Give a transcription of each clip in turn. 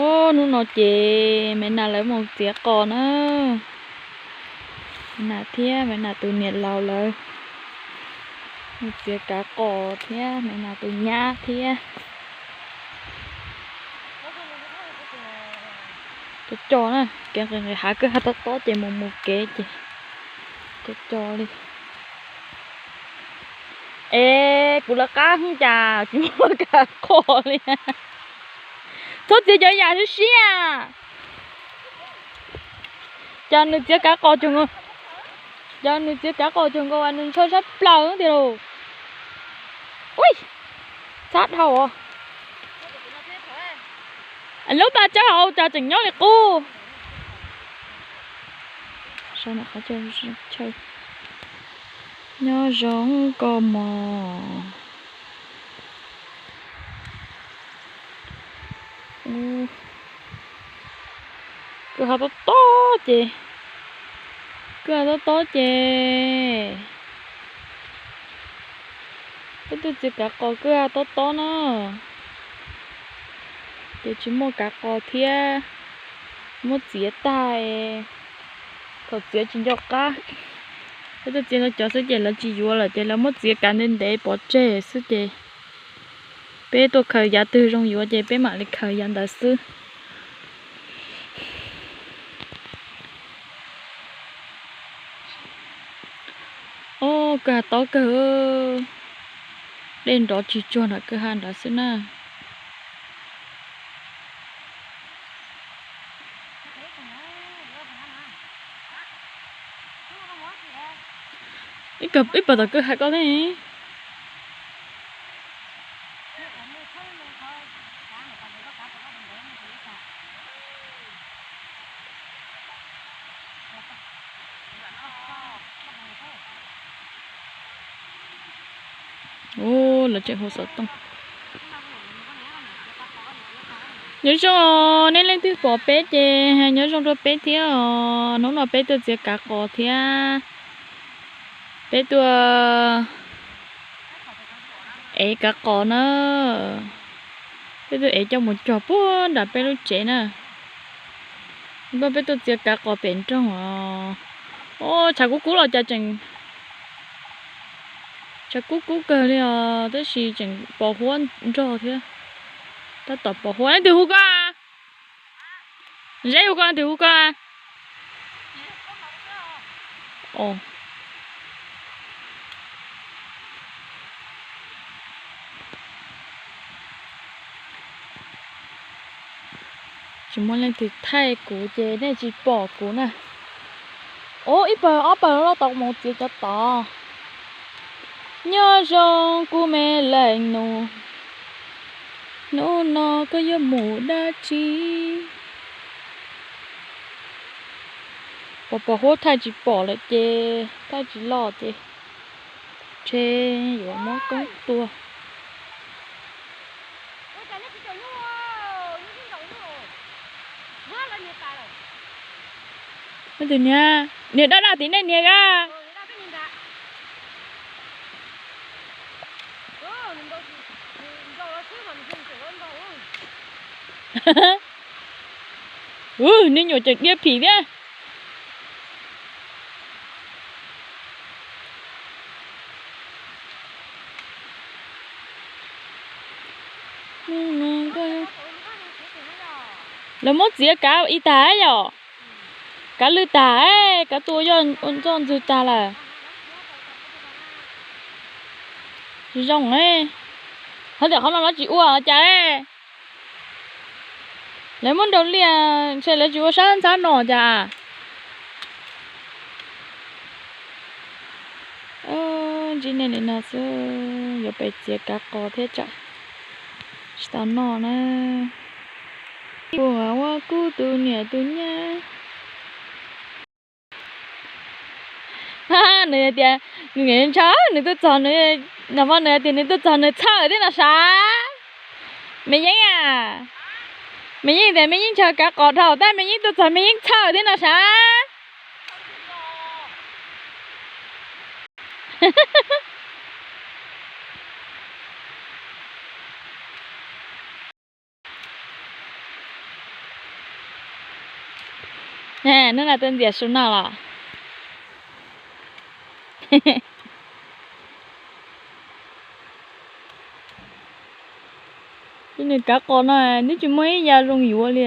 Ub, hnub no ces me nas lawv mus txiav qos na. Me nas thiab me nas tus niam laus lawv mus txiav kav qos thiab me nas tus nyab thiab. Cov coj na, kev nqis nqis hav kwj ha tob tob ces mus mus kev ces cov coj li. Es kuv lawv qab heev cas tsis muaj kav qos li. Txhob txiav cov yam siab siab. Cas nws txiav kav qos cuag nkaus, cas nws txiav kav qos cuag nkaus nws ntshaw sab plaws tiag lauj. Ui, txhob dhau os. Lub pas tsawb hauv cas tseem nyob li qub. Nyob zoo koj mog. Kwj ha tob tob ces, kwj ha tob tob ces, peb tuaj txiav kav qos kwj ha tob tob na. Ces tsis muaj kav qos thiab, muab txiav tag, thaum txiav tsis nco qab. Peb tuaj txiav no cov xwb ces lawv tsis yuav lawm ces lawv muab txiav kav ntev ntev pov tseg xwb ces peb tuaj khaws yav twg zoo yuav ces peb mam li khaws yav ntawd xwb. Ob, kwj ha tob kawg, dej nrov tsis tsuag nram kwj ha nrad xwb na. Ib pawg tom kwj ha koj thiab. Ub, lawv tseem hu xov tooj. Nyob zoo, nej leej twg pom peb ces nyob zoo rau peb thiab os. Hnub no peb tuaj txiav kav qos thiab. Peb tuaj ev kav qos na. Peb tuaj ev coj mus cog puag nram peb lub tsev na. Peb tuaj txiav kav qos pem nroog os. Ub, tshav kub kub los cas tseem, tshav kub kub kawg li os, tab sis tseem pos huab nrog thiab. Tab tom pos huab. Leej twg hu koj? Zeb hu koj, leej twg hu koj? Tsis muaj leej twg thaij kuv ces nej tsis pom kuv na. Ub, ib pawg ob pawg loj tau mus txiav cov tod. Nyob zoo kuv me leej nus, hnub no koj yuav mus dab tsi? Pos pos huab thaij tsis pom lawm ces thaij tsis loj ces ntshe yuav muab koob tua. Niag daj daj tim nej niag a. Ub, niag nyuam tseem diab phim thiab. Lawv muab txiav kav ib tag yom. Kav lwj tag, kav tua yoj ua ntxoj ntxwg tag lawm. Zoo, hov tias qhov no lawv tsis ua cas. Lawv muab nrau liaj ntshe lawv tsis ua sab ntxhab no cas. Ntsib nej li no xwb, yuav pem txiav kav qos thiab tsam tsis tau noj na. Kuv ua kuv tus niam tus nyab. Nws tias nws ntshaw, nws tuaj txog, nws, nws tias nws tuaj txog nws txhawj thiab no sav. Me Yeeb a, Me Yeeb tias Me Yeeb ntshaw kav qos dhau tab Me Yeeb tuaj txog Me Yeeb txhawj thiab no sav. Neb na, twb ntxias su noj los. Ces nws kav qos no twb tsis muaj ib yav zoo yuav li,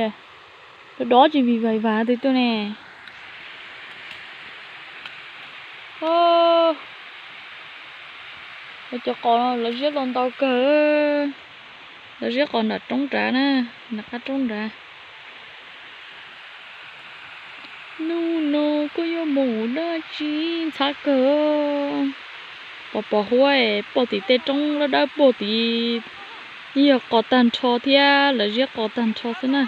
rau dov tsis vim vais vas twg tuaj ne. Cov qos no lawv ziab los ntau kawg. Lawv ziab qos nram roob nrad na, nram qab roob nrad. Nub no koj yuav mus dab tsi ntxhab kawg? Pos pos huab, poj tim tej roob dawb dawb poj tim, yog qos tag nrho thiab lawv ziab qos tag nrho xwb na.